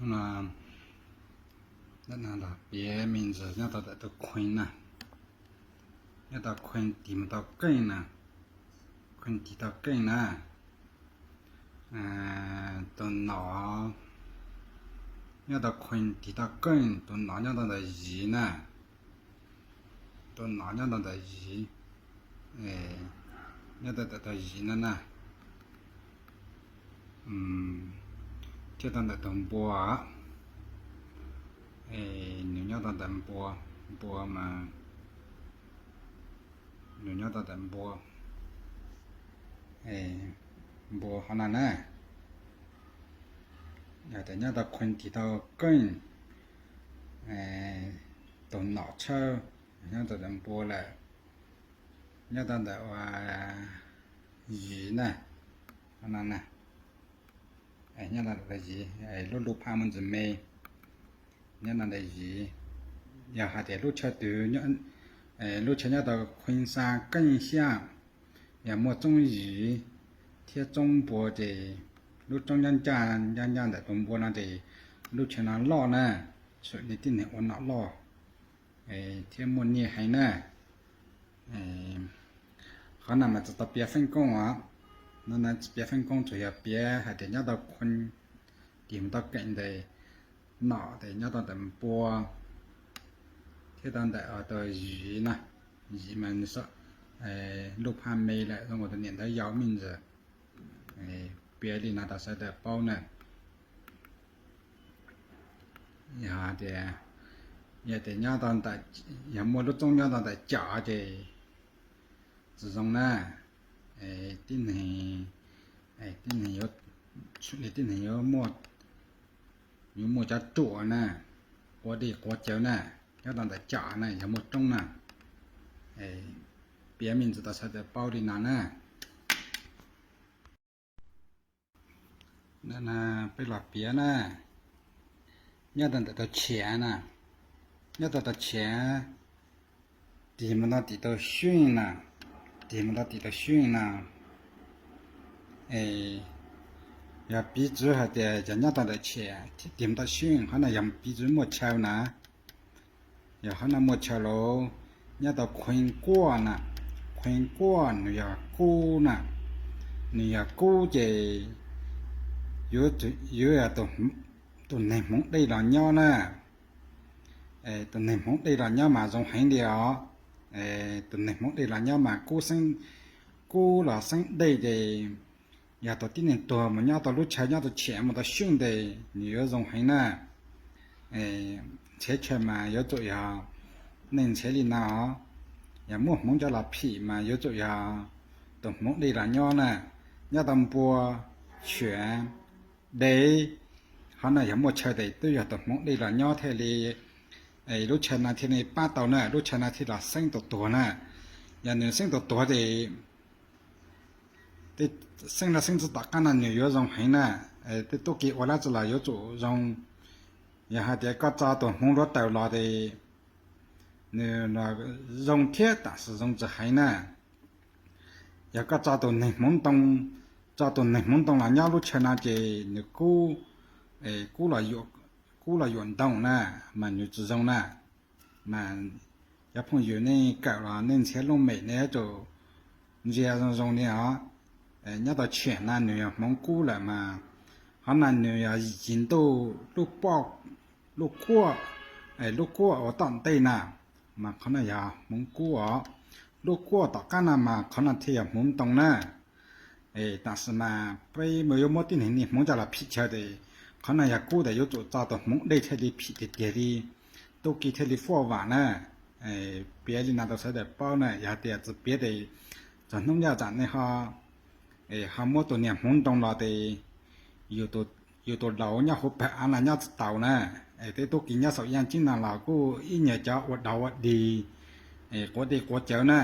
Hnub no los piav me ntsis nyob tau ntawm tus khuees na, nyob tau khuees tig mus tau keej na, khuees tig tau keej na. Tus nom nyob tau khuees tig tau keej, tus nom nyob tau ntawm yiv na, tus nom nyob tau ntawm yiv, nyob tau ntawm tus yiv no na, thiab tau ntawm tus npua, nws nyob tau ntawm npua, npua mas nws nyob tau ntawm npua, npua qhov no na. Yog tias nyob tau khuees tig tau keej, tus nom tshawb nyob tau ntawm npua lawm, nyob tau ntawm ua yiv na, qhov no na, nyob tau ntawm yiv, lub lub phaj muaj ntsis me, nyob tau ntawm yiv. Yog hais tias lub chaw twg, lub chaw nyob tau khuees xa keej xyaj, yog muaj txoob yiv thiab txoob npua ces lub txoob nyob ncaj ncaj ncaj ntawm tus npua no ces lub chaw no loj na, txhua li tib neeg ua nom loj thiab muaj nyiaj heev na. Qhov no mas tsis tau piav feem koob os, no tsis piav feem koob, tsuas yog piav hais tias nyob tau khuees tig mus tau keej ntawm nom ces nyob tau ntawm npua thiab tau ntawm tus yiv na, yiv mas lub phaj me lawm zoo ua tus niam ntawd yau me ntsis. Piav li no rau sawv daws paub na. Yog tias, yog tias nyob tau ntawm, yog muaj lub txoob nyob tau ntawm com ces tsis zoo na. Tib neeg, tib neeg yuav, tib neeg yuav muaj, yuav muaj cov ruam na, quav dej quav cawv na, nyob tau ntawm com na yog muaj roob na. Piav me ntsis rau sawv daws paub li no na. Peb los piav na, nyob tau ntawm tau tshiav na, nyob tau tau tshiav, tig mus tau tim tau xyeej na, tig mus tau tim tau xyeej na. Yog piv txwv hais tias yog nyob tau ntawm tshiav thiab tig mus tau xyeej, qhov no yog piv txwv muaj chaw na. Yog qhov no muaj chaw lauj, nyob tau khuees kuaj na, khuees kuaj nws yog kub na, nws yog kub ces yuav yog tus neeg hmoov dej los nyob na. Tus neeg hmoov dej los nyob mas zoo heev li os. Tus neeg hmoov dej los nyob mas kub, kub los xeeb dej ces yog tus tib neeg tuag mus nyob tau lub chaw nyob tau tshiav mus tau xyeej tes nws yuav zoo heev na. Nrhiav chaw mas yuav tsum yog neeg nrhiav li no, yog muaj hmoov coj los phim mas yuav tsum yog tus hmoov dej los nyob na. Nyob tau npua, tshiav, dev, qhov no yog muaj chaw tes twb yog tus hmoov dej los nyob thiaj li, lub chaw no thiaj li pab tau na, lub chaw no thiaj los xeeb tus tuag na. Yog nws xeeb tus tuag tes tej xeeb no xeeb tsis tom qab no nws yuav zoo heev na. Tej tub ki ua dab tsi los yuav tsum zoo. Yog hais tias koj tso tus hmoov hluav taws los tes nws zoo thiab tab sis zoo tsis heev na. Yog koj tso tus neeg hmoov ntoo, tso tus neeg hmoov ntoo los nyob lub chaw no ces nws kub, kub los yuam ntoo na, mas nws tsis zoo na. Mas cov phooj ywg nej kawm los nej nrhiav looj mem nej yuav tsum ntsia zoo zoo li os. Nyob tau tshiav no nws yog hmoov kub lawm mas qhov no nws yog yim ntuj, lub kuaj, lub kuaj uas tom ntej na, mas qhov no yog hmoov kub os. Lub kuaj tom qab no mas qhov no thiaj yog hmoov ntoo na. Tab sis mas peb yuav muab tib neeg niaj hmoov coj los phim chaw tes qhov no yog kub tes yuav tsum tso tus hmoov dej thiaj li phim tiag tiag li, tub ki thiaj li fuaj vam na. Piav li no rau sawv daws paub na, yog tias tsis piav tes txog hnub ncaj tsam nej ho, ho muab tus niag hmoov ntoo los tes yus tus laus nyob hauv pawg av no nyob tsis taus na. Tej tub ki nyob saum yaj ceeb no los kuj ib nyuag cov ua dog ua dig, quav dej quav cawv na.